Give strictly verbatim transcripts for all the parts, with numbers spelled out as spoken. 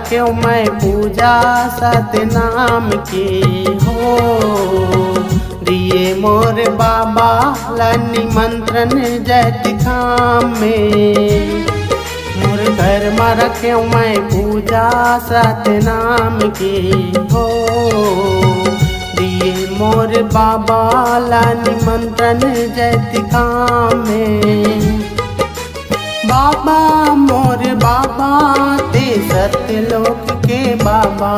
क्यों मैं पूजा सतनाम के हो, दिए मोर बाबा ला निमंत्रण जैत काम में। मोर घर म रखेंव मैं पूजा सतनाम के हो, दिए मोर बाबा ला निमंत्रण जैत काम में। बाबा मोर बाबा ते सत्यलोक के बाबा,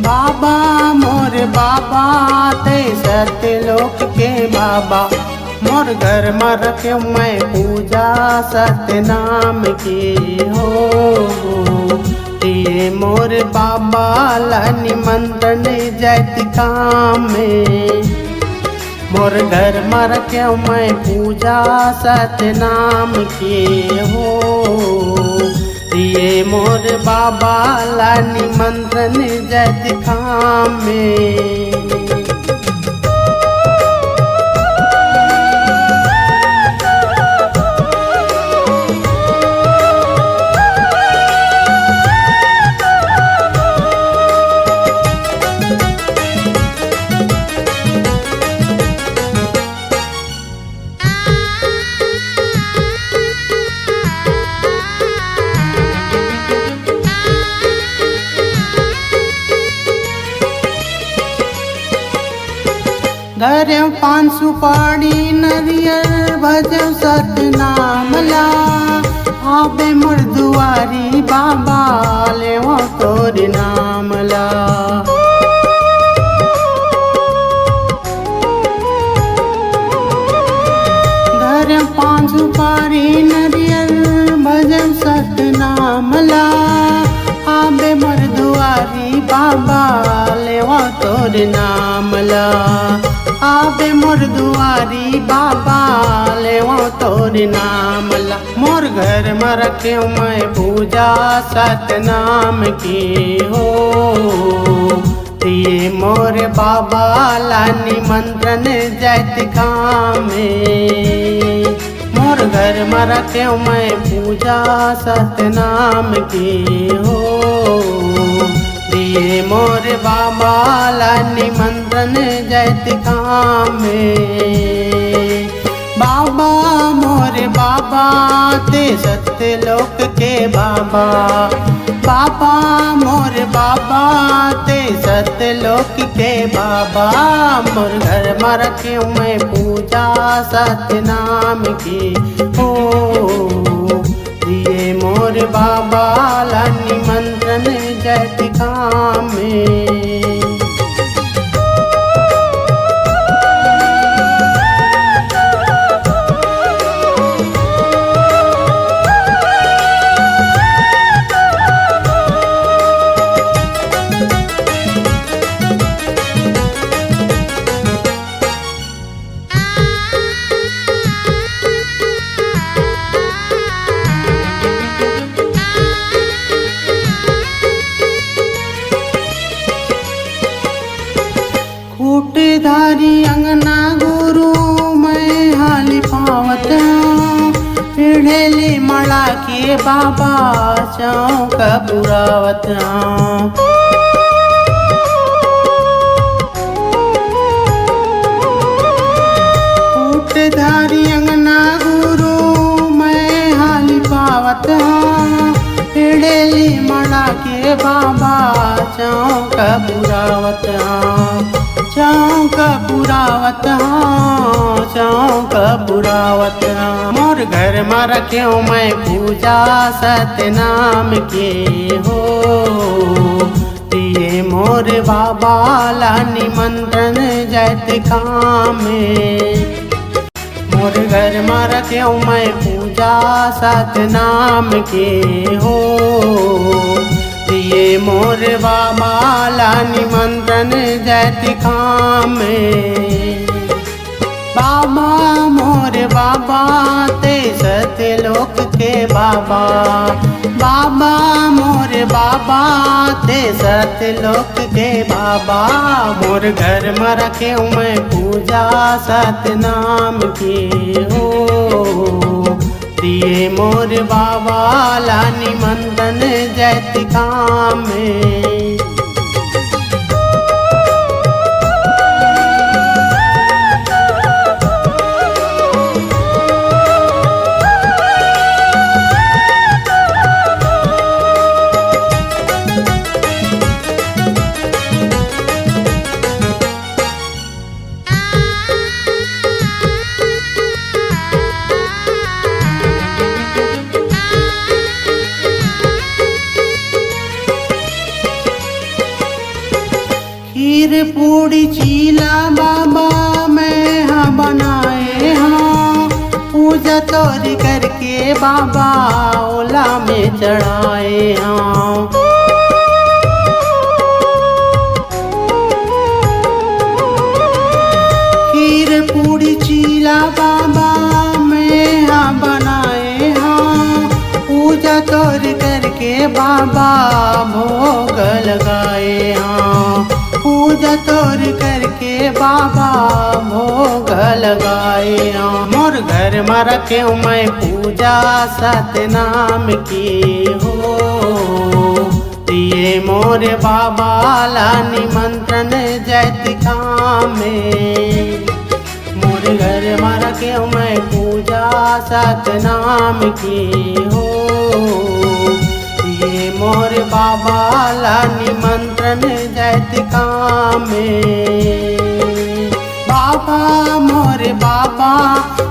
बाबा मोर बाबा ते सत्यलोक के बाबा। मोर घर म रखेंव मैं पूजा सतनाम के हो, ते मोर बाबा ला निमंत्रण जैत काम में। मोर घर म रखेंव मैं पूजा सतनाम के हो, ते मोर बाबा ला निमंत्रण जैत काम में। धरेंव पान सुपारी नरियर, भजेंव सतनाम ला। आबे मोर दुआरी बाबा, लेवंव तोर नाम ला। धरेंव पान सुपारी नरियर, भजेंव सतनाम ला। आबे मोर दुआरी बाबा, लेवंव तोर नाम ला। आबे मोर दुआरी बाबा, लेवंव तोर नाम ला। मोर घर म रखेंव मैं पूजा सतनाम के हो, ते मोर बाबा ला निमंत्रण जैत काम में। मोर घर म रखेंव मैं पूजा सतनाम के हो, ते मोर बाबा ला निमंत्रण जैत काम में। बाबा मोर बाबा ते सत्यलोक के बाबा, बाबा मोर बाबा ते सत्यलोक के बाबा। मोर घर म रखेंव मैं पूजा सतनाम के हो, ते मोर बाबा ला निमंत्रण जैत काम में। खूंटधारी अंगना गुरु मैं हाली पावत हंव, पीढ़े ले मड़ा के बाबा चौक पुरावत हंव। खूंटधारी अंगना गुरु मैं हाली पावत हंव, पीढ़े ले मड़ा के बाबा चौक पुरावत हंव, चौक पुरावत हंव, चौक पुरावत हंव। मोर घर म रखेंव मैं पूजा सतनाम के हो, ते मोर बाबा ला निमंत्रण जैत काम में। मोर घर म रखेंव मैं पूजा सतनाम के हो, ते मोर बाबा ला निमंत्रण जैत काम में। बाबा मोर बाबा ते सत्यलोक के बाबा, बाबा मोर बाबा ते सत्यलोक के बाबा। मोर घर म रखेंव मैं पूजा सतनाम के हो, दिए मोर बाबा ला निमंत्रण जैतका में। खीर पूड़ी चीला बाबा मैं हा बनाए हँव, पूजा तोर करके बाबा ओला मैं चढ़ाए हँव। खीर पूड़ी चीला बाबा मैं हा बनाए हँव, पूजा तोर करके बाबा भोग लगाए हँव, पूजा तोर करके बाबा भोग लगाए हँव। मोर घर म रखेंव मैं पूजा सतनाम के हो, दिए मोर बाबा ला निमंत्रण जैतका में। मोर घर म रखेंव मैं पूजा सतनाम के हो, दिए मोर बाबा ला निमंत्रण जैतका में। बाबा मोर बाबा,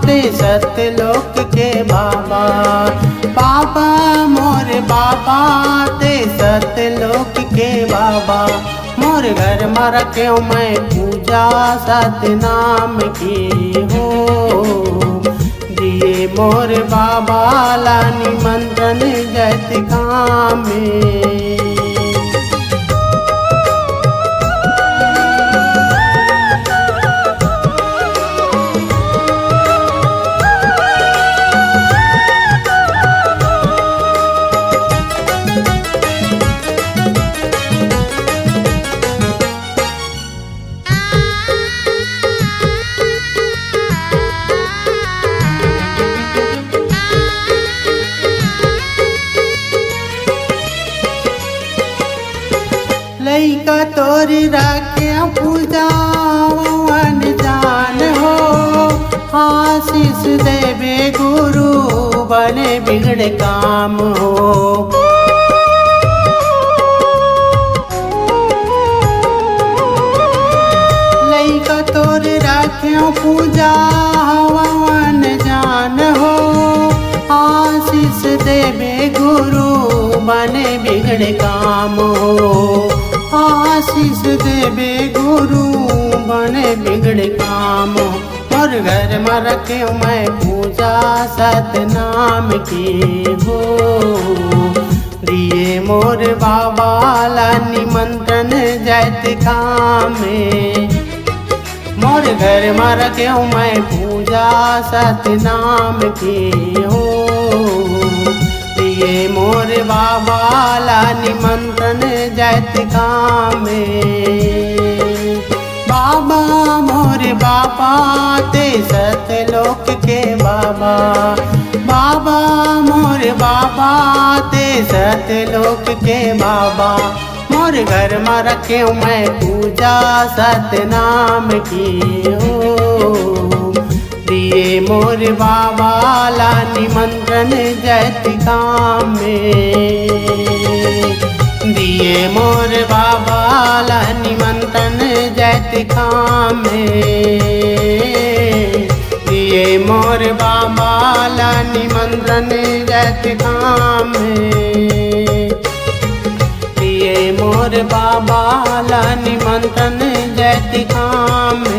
तें सतलोक के बाबा, बाबा मोर बाबा, तें सतलोक के बाबा। मोर घर म रखेंव मैं पूजा सतनाम के हो, दिए मोर बाबा ला निमंत्रण जैतका में। लइका तोर रखेंव पूजा अनजान हो, आशीष देबे गुरु बने बिगड़े काम हो। लइका तोर रखेंव पूजा हवँव अनजान हो, आशीष देबे गुरु बने बिगड़े काम हो, आशीष देबे गुरु बने बिगड़े काम हो। मोर घर म रखेंव मैं पूजा सतनाम के हो, दिए मोर बाबा ला निमंत्रण जैतका में। मोर घर म रखेंव मैं पूजा सतनाम के हो, दिए मोर बाबा ला निमंत्रण जैतका में। बाबा मोर बाबा, तें सतलोक के बाबा, बाबा मोर बाबा, तें सतलोक के बाबा। मोर घर म रखेंव मैं पूजा सतनाम के हो, दिए मोर बाबा ला निमंत्रण जैतका में। दिए मोर बाबा ला निमंत्रण जैतका में। दिए मोर बाबा ला निमंत्रण जैतका में। दिए मोर बाबा ला निमंत्रण जैतका में।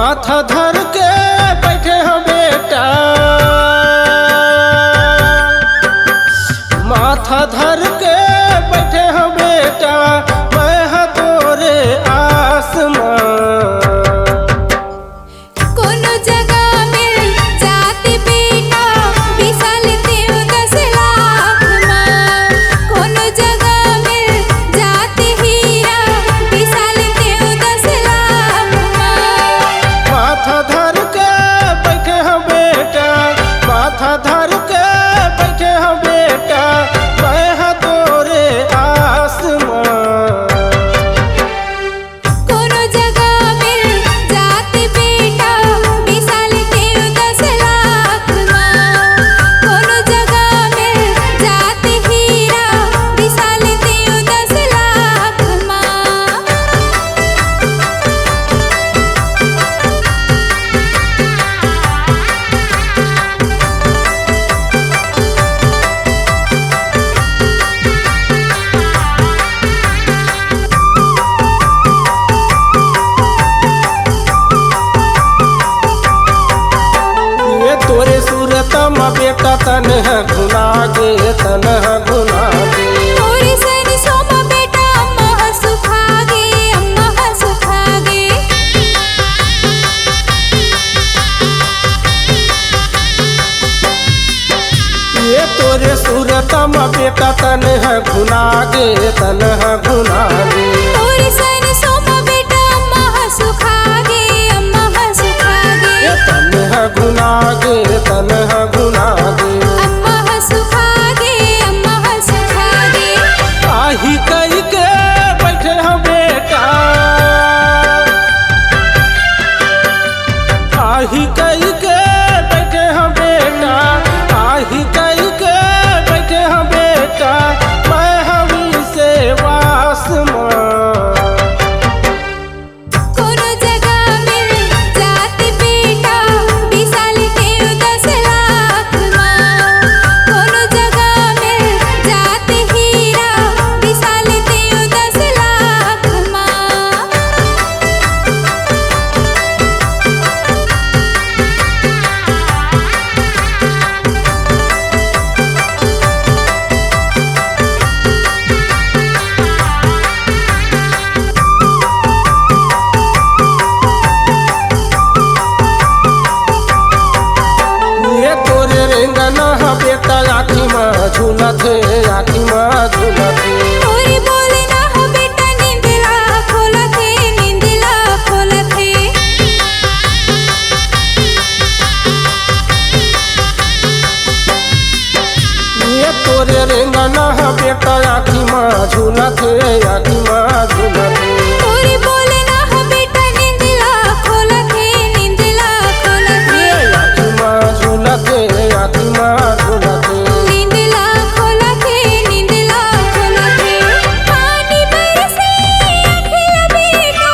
माथा धर के बैठे हो बेटा, माथा धर के बैठे हो बेटा, मैं हा तोरे आस मा। कोनो जगह मिल जाते बेटा, बिसा लेतेंव दस लाख मा। कोनो जगह मिल जाते हीरा, बिसा लेतेंव दस लाख मा। माथा धर के बैठे हो बेटा, माथा धर के बैठे हो बेटा, मैं हा तोरे आस मा। कोनो जगह मिल जाते बेटा, बिसा लेतेंव दस लाख मा। कोनो जगह मिल जाते हीरा, बिसा लेतेंव दस लाख मा। ये तोरे सूरत म बेटा तन ह घुना गे, तन ह घुना गे। तोरे सरसों म बेटा अम्मा ह सुखा गे, अम्मा ह सुखा गे। ये तोरे सूरत म बेटा तन ह घुना गे, तन ह घुना गे। तोरे सरसों म बेटा अम्मा ह सुखा गे, अम्मा ह सुखा गे। ये तन ह घुना गे, तन ह घुना गे। अम्मा ह सुखा गे, अम्मा ह सुखा गे। आही कई के बैठे हो बेटा, आही कई के बैठे हो बेटा, आही कई के बैठे हो बेटा, मैं हवी से वास मा। कोनो जगह मिल जाते बेटा, बिसा लेतेंव दस लाख मा। कोनो जगह मिल जाते हीरा, बिसा लेतेंव दस लाख मा। ये तोरे रेंगना ह बेटा आँखी म झूलत हे, आँखी म झूलत हे। तोरे बोलना ह बेटा नींद ला खोलत हे, नींद ला खोलत हे। ये तोरे रेंगना ह बेटा आँखी म झूलत हे, आँखी म झूलत हे। तोरे बोलना ह बेटा नींद ला खोलत हे, नींद ला खोलत हे। ये आँखी म झूलत हे, आँखी म झूलत हे। नींद ला खोलत हे, नींद ला खोलत हे। पानी बरसे आँखी ला बेटा।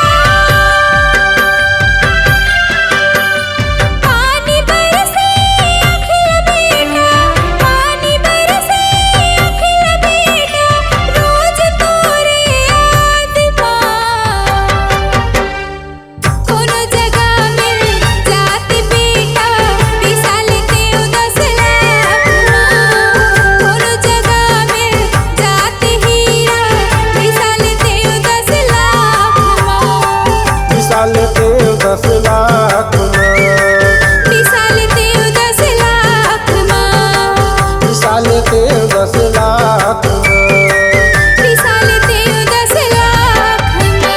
पानी बरसे आँखी ला बेटा, पानी बरसे आँखी ला बेटा, रोज तोरे याद मा। कोनो जगह मिल जाते बेटा, बिसा लेतेंव दस लाख मा। कोनो जगह मिल जाते हीरा, बिसा लेतेंव दस लाख मा। बिसा लेतेंव दस लाख मा। बिसा लेतेंव दस लाख मा। बिसा लेतेंव दस लाख मा। बिसा लेतेंव दस लाख मा।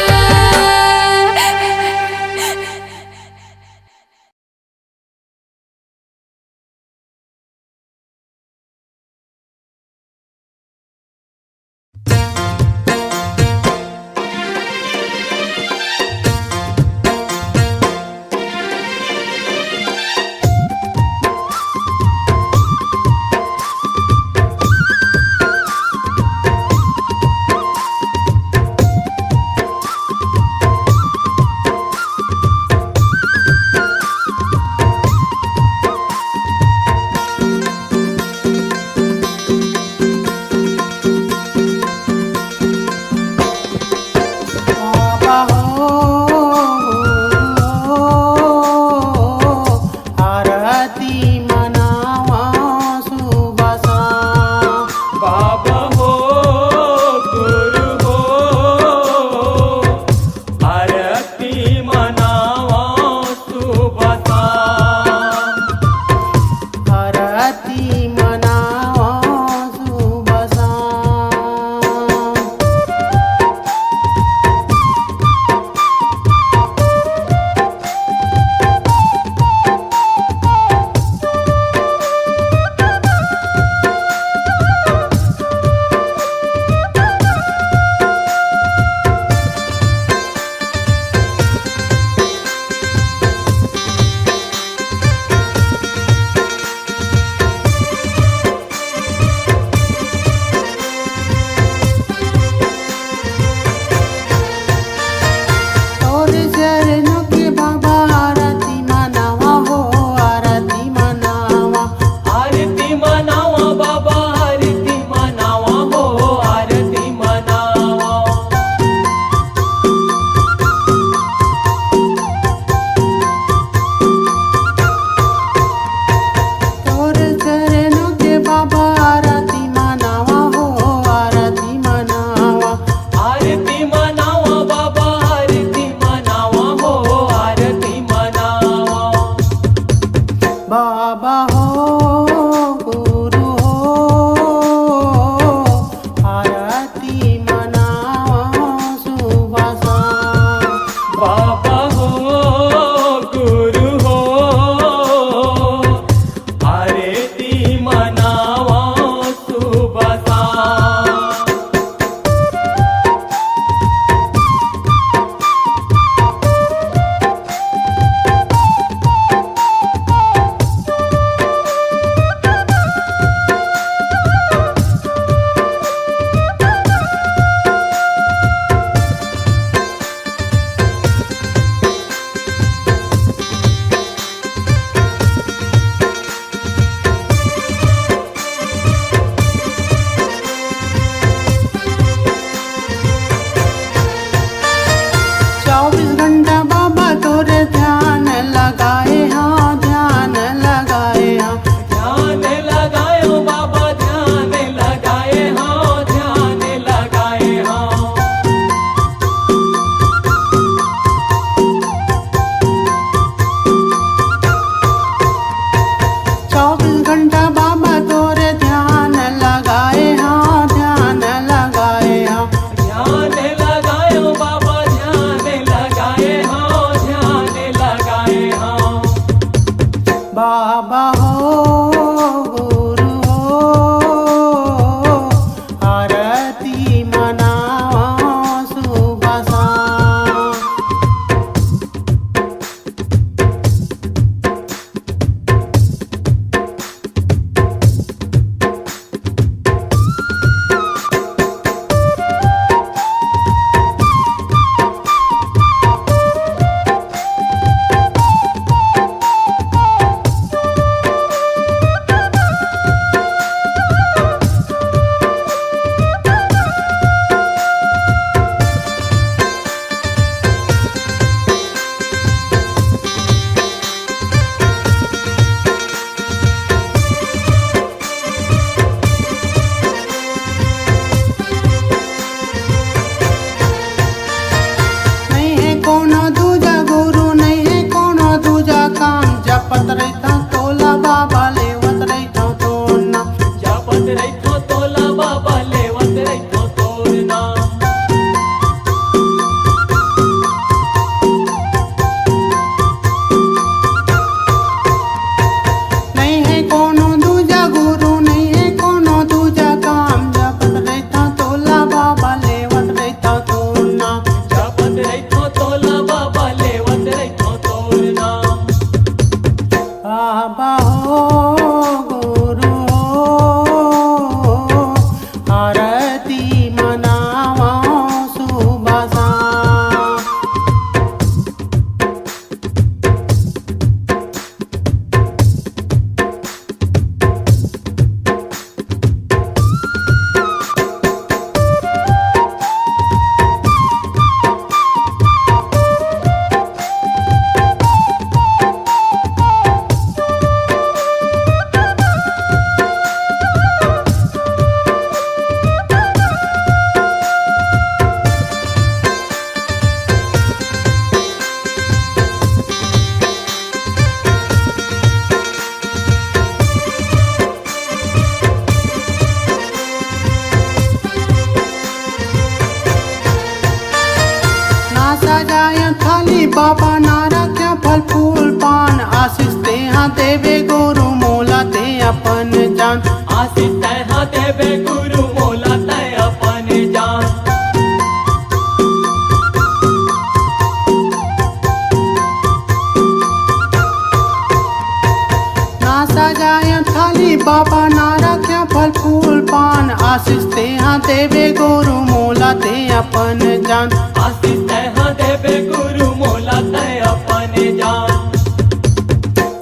बाबा ना रख्या फल फूल पान, आशीष तेहा देबे गुरु मोला ते अपन जान। आशीष तेहा देबे गुरु मोला ते अपन जान।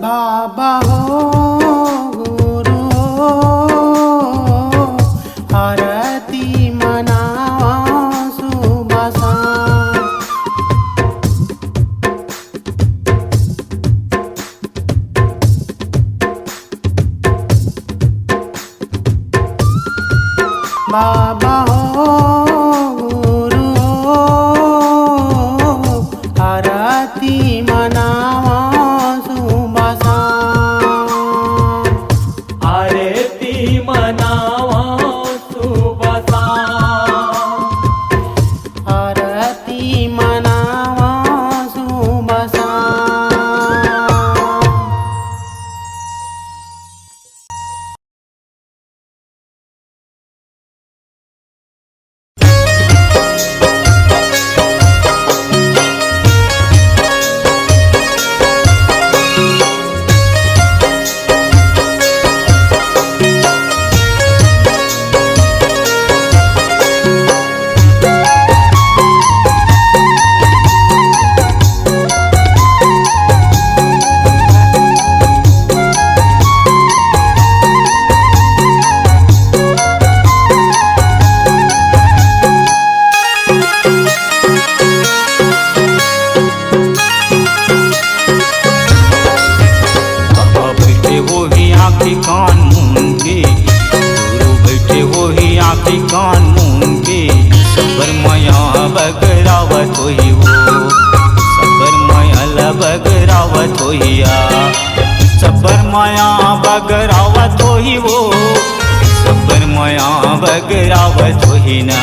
बाबा हो गुरु हो, आरती मनावा सुबह शाम। बाबा हो गुरु हो, आरती मनावा सुबह शाम। आरती मनावा सुबह शाम। आरती मनावा सुबह शाम। बाबा बइठे होही आँखी कान मूंद के, गुरु बइठे होही आँखी कान मूंद के। सबर मया बगरावत होही वो, सबर मया ल बगरावत होही आ। सबर मया बगरावत होही वो, सबर मया बगरावत होही ना।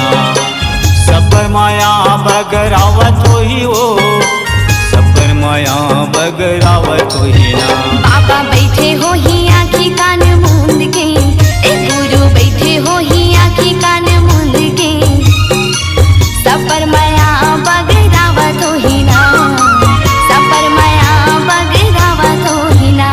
सबर मया बगरावत होही वो, सबर मया बगरावत होही ना। बाबा बइठे होही आँखी कान मूंद के, ए गुरु बइठे होही आँखी कान मूंद के। सबर मया बगरावत होही ना, सबर मया बगरावत होही ना।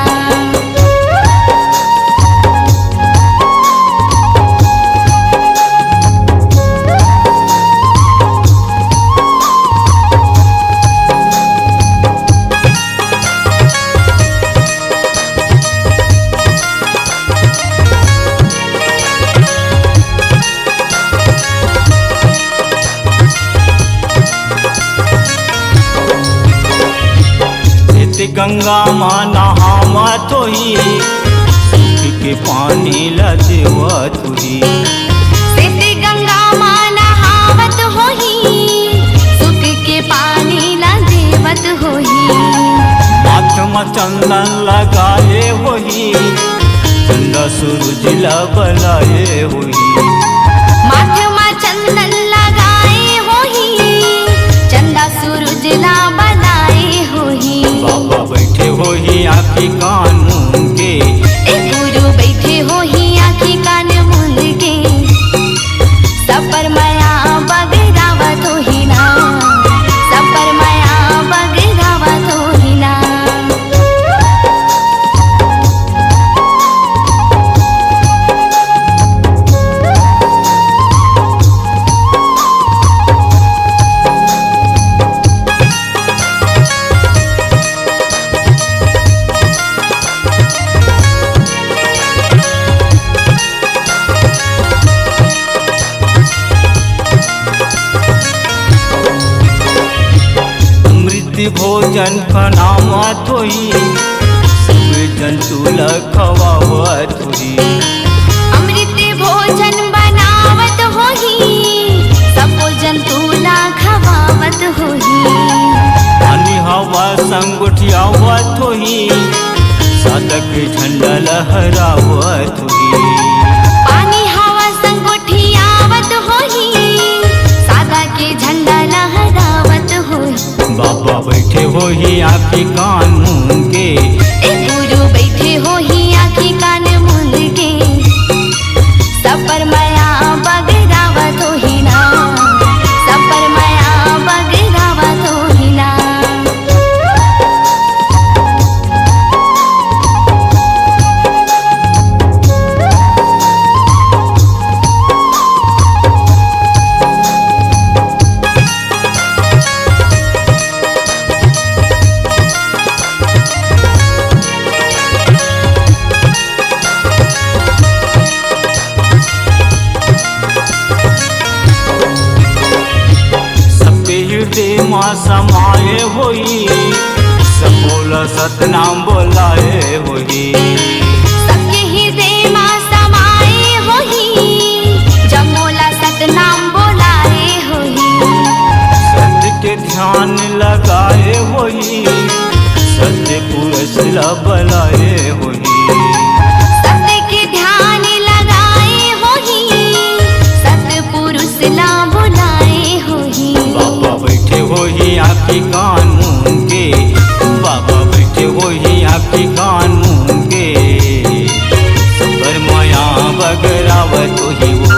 एती गंगा मा नहावत होही, सुख के पानी ला देवत होही। एती गंगा मा नहावत होही, सुख के पानी ला देवत होही। माथ मा चंदन लगाए होही, चंदा सूरज ला बलाए होही। माथ मा चंदन लगाए होही, चंदा सूरज ला बलाए होही। बाबा बइठे होही आँखी कान मूंद के, ए गुरु बइठे होही आँखी कान मूंद के। सबर मया बगरावत होही ना, सबर मया बगरावत होही ना। अमृत भोजन बनावत होही, सब जंतु ल खवावत होही। अमृत भोजन बनावत होही, सबो जंतु ला खवावत होही। पानी हवा संग गोठियावत होही, सादा के झंडा लहरावत होही। पानी हवा संग गोठियावत होही, सादा के झंडा लहरावत होही। बाबा बइठे होही आँखी कान मूंद के। ए गुरु बइठे होही आँखी कान मूंद के। सबर मया बगरावत होही ना, सबर मया बगरावत होही ना। सतनाम बोलाए होही। सबके हृदय मा समाए होही, जब मोला सतनाम बोलाए होही। सत्य के ध्यान लगाए होही, सत्य पुरुष ला बलाए होही। सत्य के ध्यान लगाए होही, सत्य पुरुष ला बुलाए होही। बाबा बैठे होही आँखी कान मूंद के, बाबा बैठे होही आँखी कान मूंद के। सबर मया बगरावत होही वो,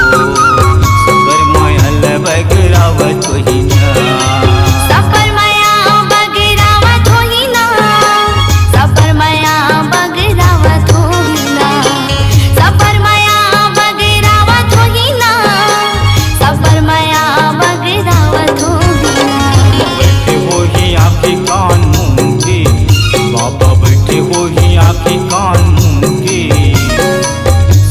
सबर मया ल बगरावत होही ना। सबर मया बगरावत होही ना, सबर मया बगरावत होही ना। सबर मया बगरावत होही ना, सबर मया बगरावत होही ना। बैठे होही आँखी कान मूंद के, बाबा बैठे होही आँखी कान मूंद के।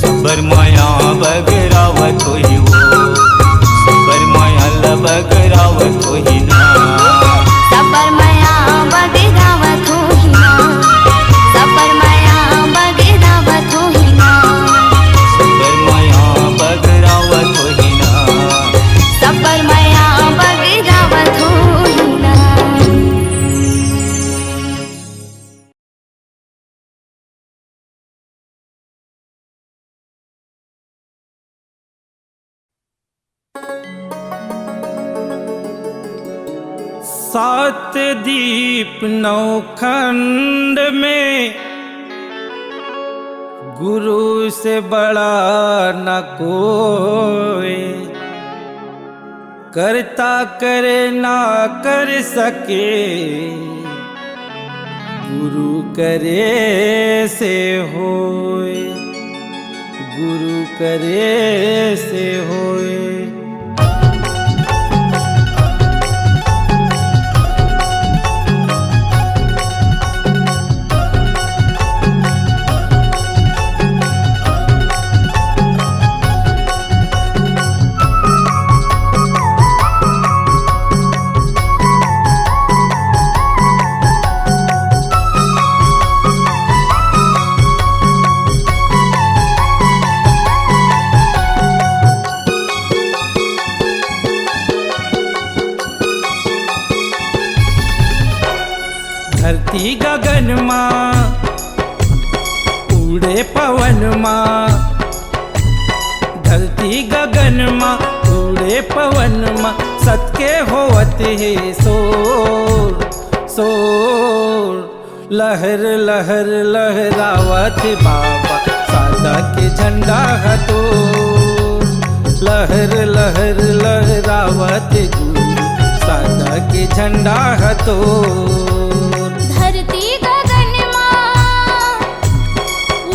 सबर मया बगरावत होही वो, सबर मया ल बगरावत होही ना। सबर मया बगरावत होही ना, सबर मया बगरावत होही ना। सबर मया बगरावत होही ना। सबर मया बगरावत होही ना। सात दीप नौ खंड में गुरु से बड़ा न कोई। करता करे ना कर सके, गुरु करे से होए, गुरु करे से होए। धरती गगन मा उड़े पवन मा, धरती गगन मा उड़े पवन मा, सत के होवत हे शोर, शोर। लहर लहर लहरावत बाबा सादा के झंडा ह तो, लहर लहर लहरावत गुरु सादा के झंडा ह तो। धरती गगन मा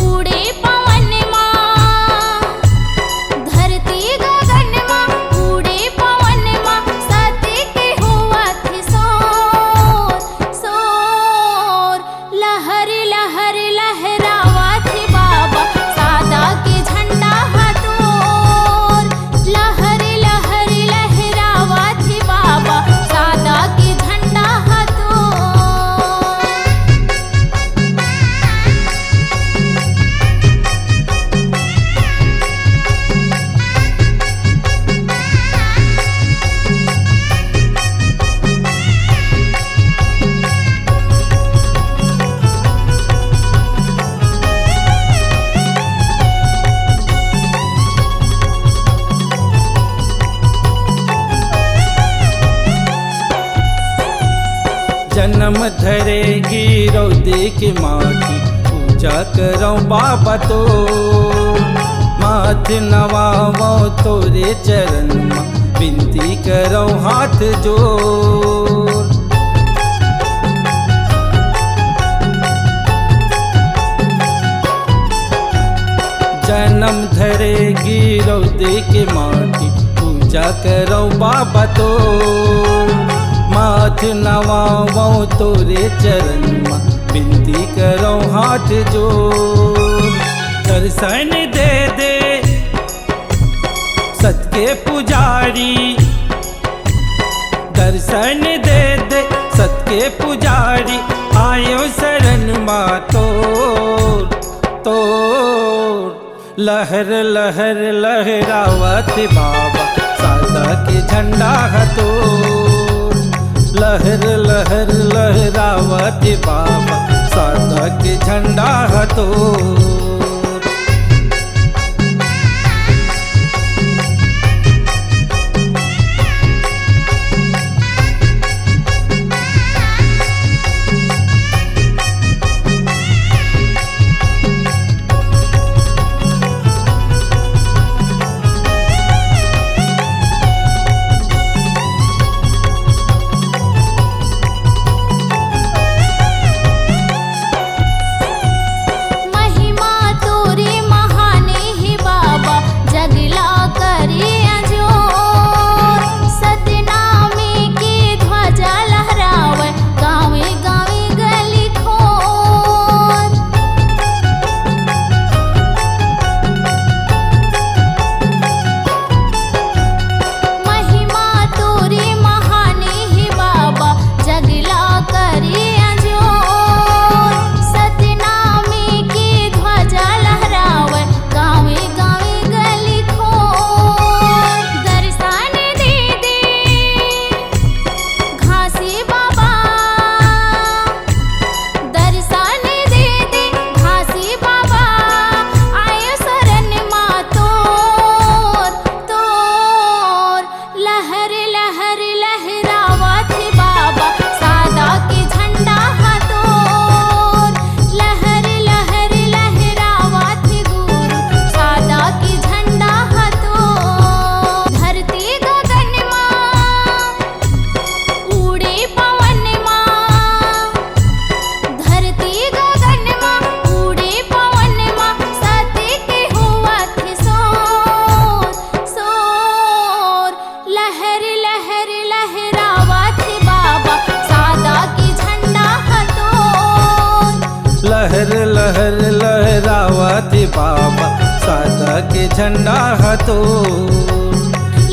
उड़े पवन मा, धरती गगन मा उड़े पवन मा, सत के होवत हे शोर, शोर। लहर लहर लहरावत हे बाबा सादा के झंडा ह तोर, लहर लहर लहरावत हे बाबा सादा के झंडा ह तोर। जनम धरे गिरौदे के माटी, पूजा करौं बाबा तो। माथ नवावौं तोरे चरण मा, बिनती करौं हाथ जोर। जनम धरे गिरौदे के माटी, पूजा करौं बाबा तो। माथ नवावौं तोरे चरण मा, बिनती करौं हाथ जोर। दर्शन दे दे सत के पुजारी, दर्शन दे दे सत के पुजारी, आ आयो शरण मा तोर, तोर। लहर लहर लहरावत बाबा सादा के झंडा ह तोर। लहर लहर लहरावत बाबा सादा के झंडा ह तोर। महिमा तोरी महाने हे बाबा, जगला करी अजोर। सतनामी की ध्वजा लहरावे, गावे गावे गली खोर। महिमा तोरी महाने हे बाबा, जगला करी अजोर। सतनामी की ध्वजा लहरावे, गावे गावे गली खोर। दर्शन दे दे घासी बाबा, दर्शन दे दे घासी बाबा, आयो शरण मा तोर, तोर। लहर लहर लहरावत बाबा, सादा के झंडा ह तोर। लहर लहर लहरावत गुरु, सादा के झंडा ह तोर। धरती गगन मा उड़े पवन मा, धरती गगन मा उड़े पवन मा, सती के होवत हे शोर, शोर। लहर लहर लहरावत बाबा, सादा के झंडा ह तोर। लहर लहर लहरावत बाबा, सादा के झंडा ह तोर।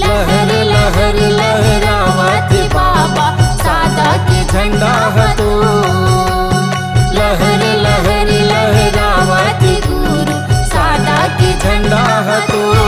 लहर लहर लहरावत बाबा, सादा के झंडा ह तोर। लहर लहर लहरावत गुरु, सादा के झंडा ह तोर।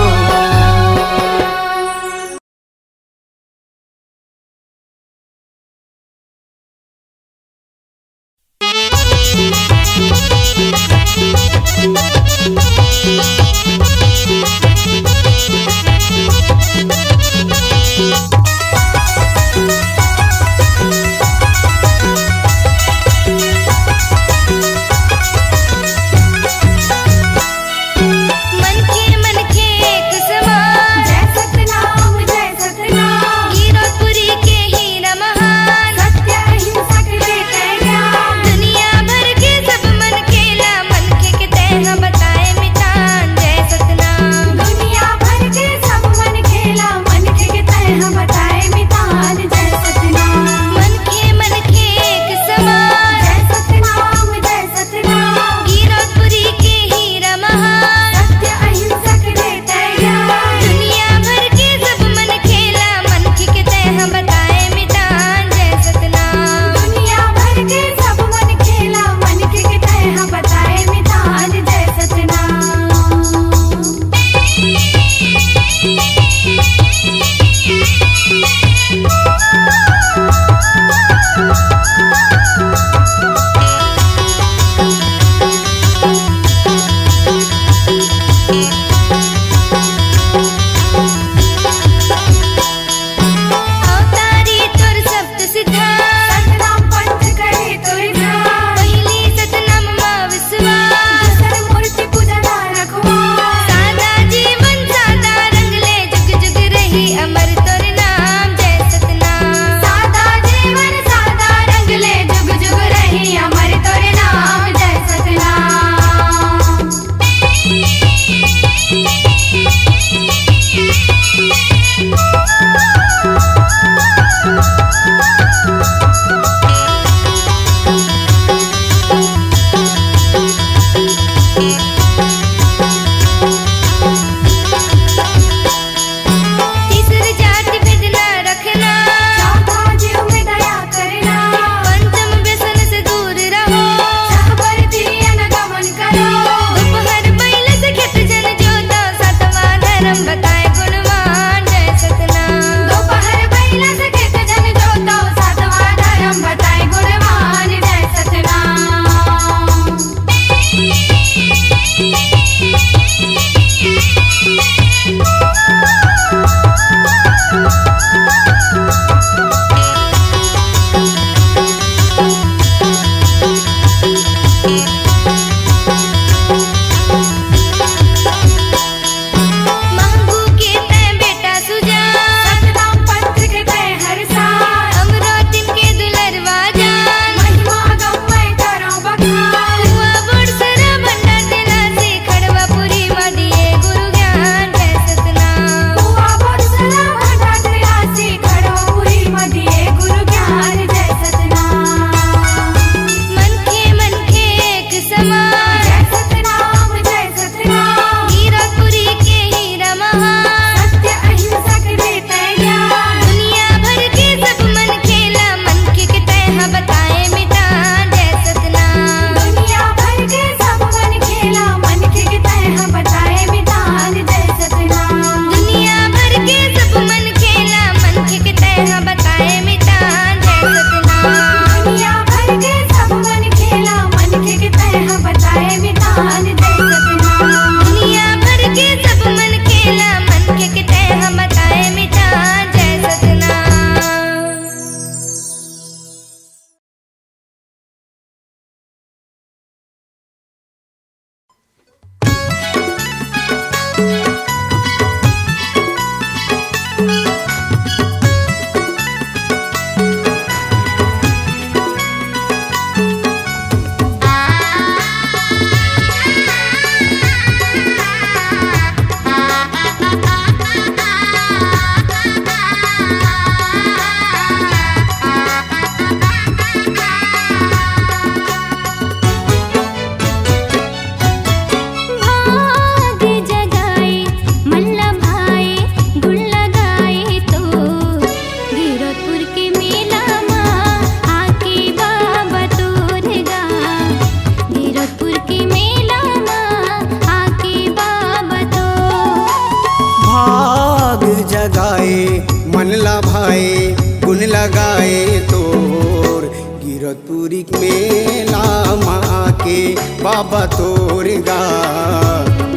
गिरौदपुरी के मेला मा आके बाबा तोर गा,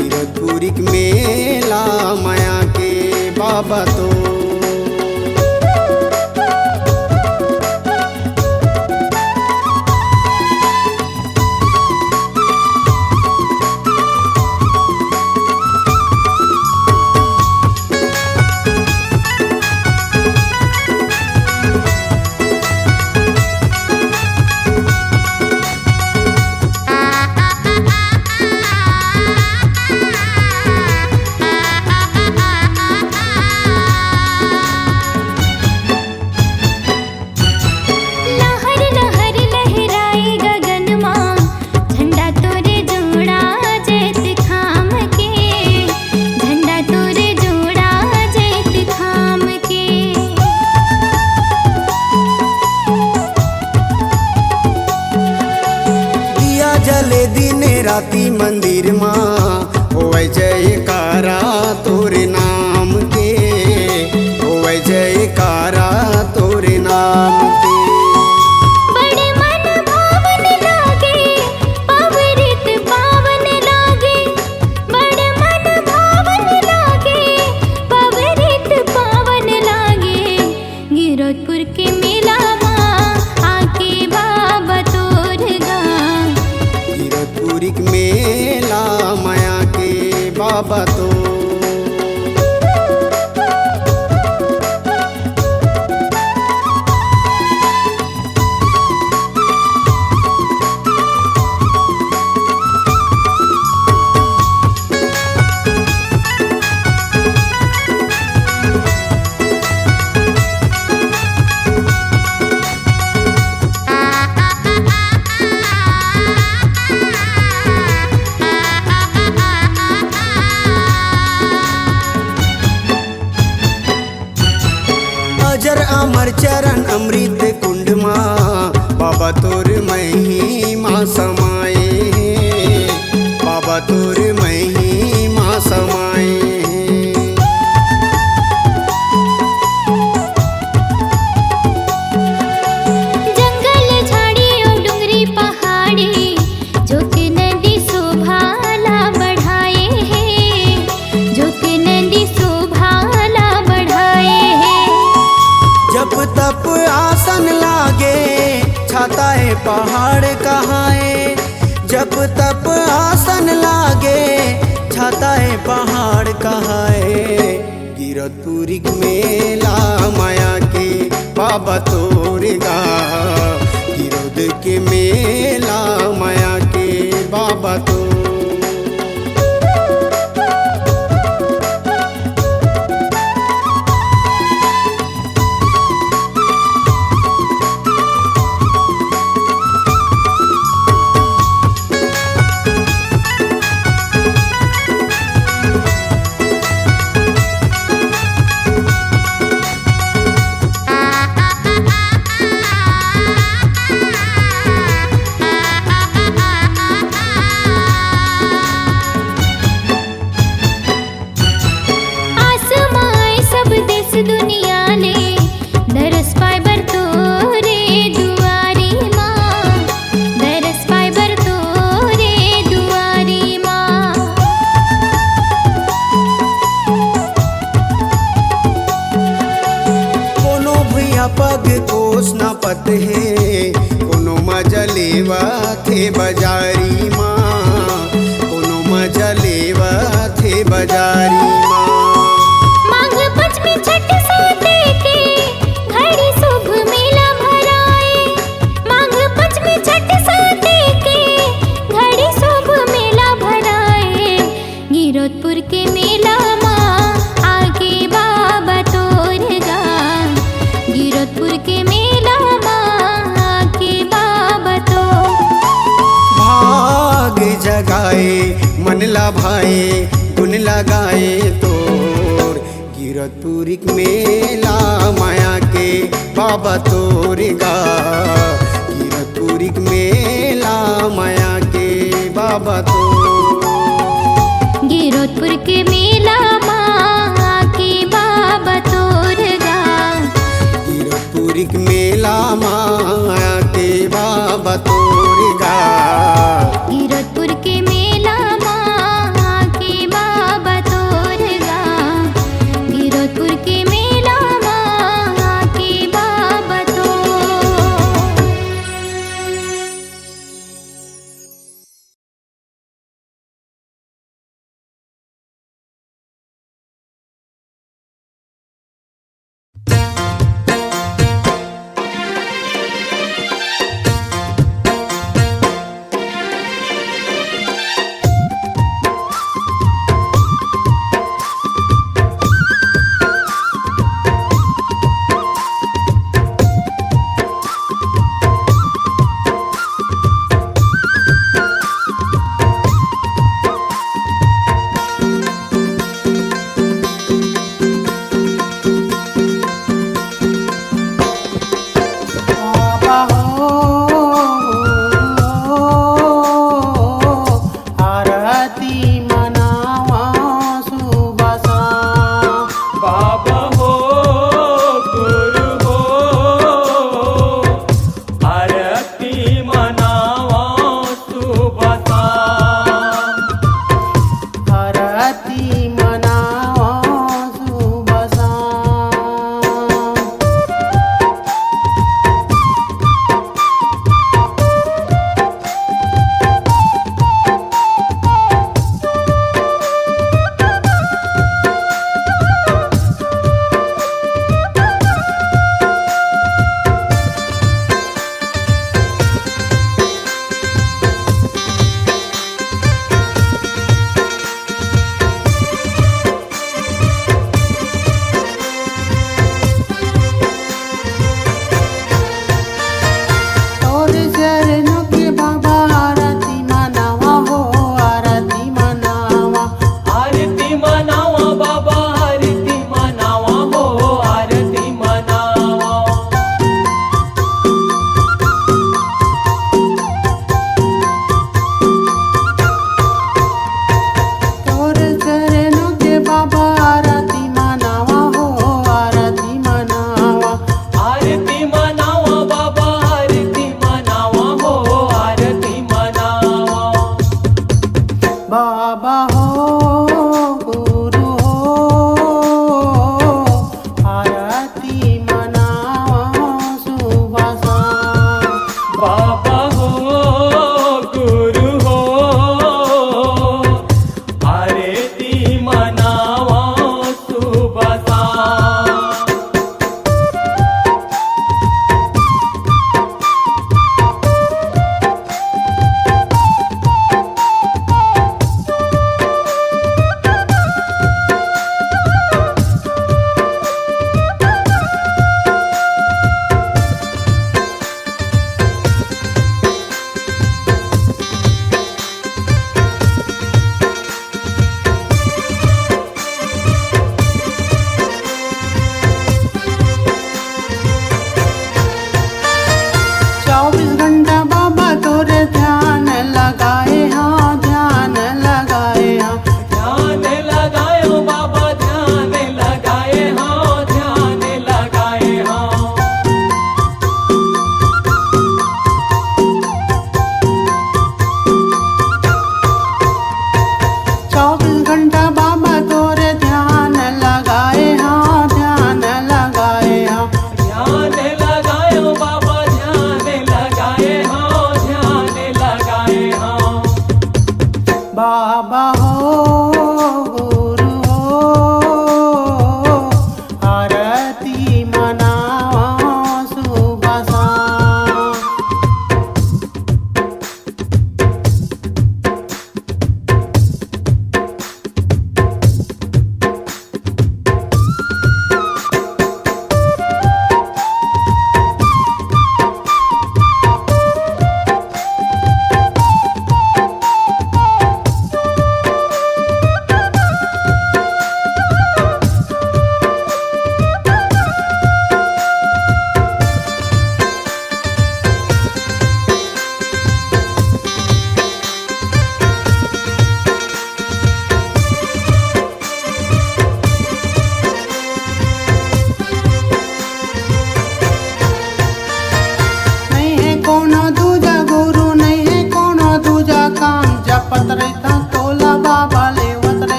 गिरौदपुरी के मेला मा आके बाबा तोर। लहर लहर लहराए गगन मा, झंडा तोरे जोड़ा जैत खाम के, झंडा तोरे जोड़ा जैत खाम के। दिया जले दिन राती मंदिर मा, होवै जयकारा तोरे नाम के, होवै जयकारा तोरे नाम के। बड़े मन भावन लागे, पवित्र पावन लागे, बड़े मन भावन लागे, पवित्र पावन लागे। गिरौदपुर के मेला मा आके बाबा तोर गा, गिरौदपुरी के मेला मा आके बाबा तोर। अजर अमर चरण अमृत कुंड मा, बाबा तोर महिमा समाए, बाबा तोर महिमा समाए। जंगल झाड़ी अउ डुंगरी पहाड़ी, जोत नदी शोभा ला बढ़ाए हे, जोत नदी शोभा ला बढ़ाए हे। जप तप आसन लागे, छाता हे पहाड़ कहाए, जप तप आसन लागे, छाता हे पहाड़ कहाए। गिरौदपुरी के मेला मा आके बाबा तोर गा, गिरौद के मेला मा आके बाबा तोर। आसमाए सब देश दुनिया ले, दरस पाए बर तोरे दुआरी मा, दरस पाए बर तोरे दुआरी मा। कोनो भुइयां पग कोस ना पत हे, कोनो मजा लेवत हे बजारी मा, कोनो मजा लेवत हे बजारी मा। माघ पंचमी छठ साते के घड़ी शुभ मेला भराए, माघ पंचमी छठ साते के घड़ी शुभ मेला भराए। गिरौदपुर के मेला मा आके बाबा तोर गा, गिरौदपुर के मेला मा आके बाबा तोर। भाग जगाए मन ला भाए, गुन लगाए तोर। गिरौदपुरी के मेला मा आके बाबा तोर गा, गिरौदपुरी के मेला मा आके बाबा तोर। गिरौदपुर के मेला मा आके बाबा तोर गा, गिरौदपुरी के मेला मा आके बाबा तोर गाँव। गिरौदपुर के मेला मा आके बाबा तोर गाँव। गिरौदपुर के मेला मा आके बाबा तोर।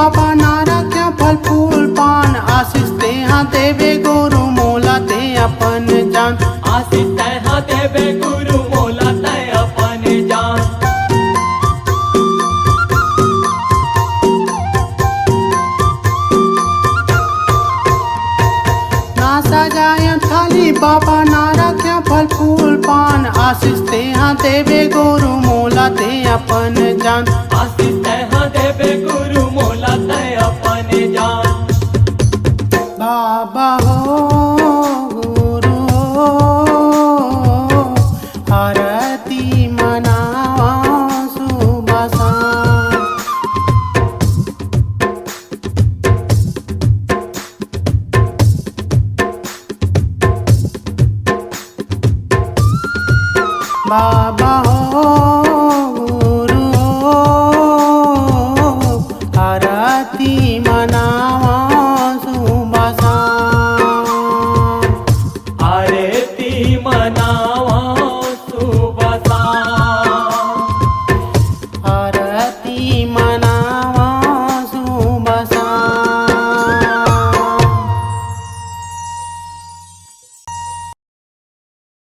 बाबा ना रख्या फल फूल पान, आशीष तेहा देबे गुरु मोला ते अपन जान। आशीष तेहा देबे गुरु मोला ते अपन जान। ना सजाया थाली बाबा ना रख्या फल फूल पान, आशीष तेहा देबे गुरु मोला ते अपन जान। आशीष तेहा देबे गुरु मोला ते अपन जान। बाबा हो गुरु हो, आरती मनावा सुबह शाम। बाबा हो गुरु हो, आरती मनावा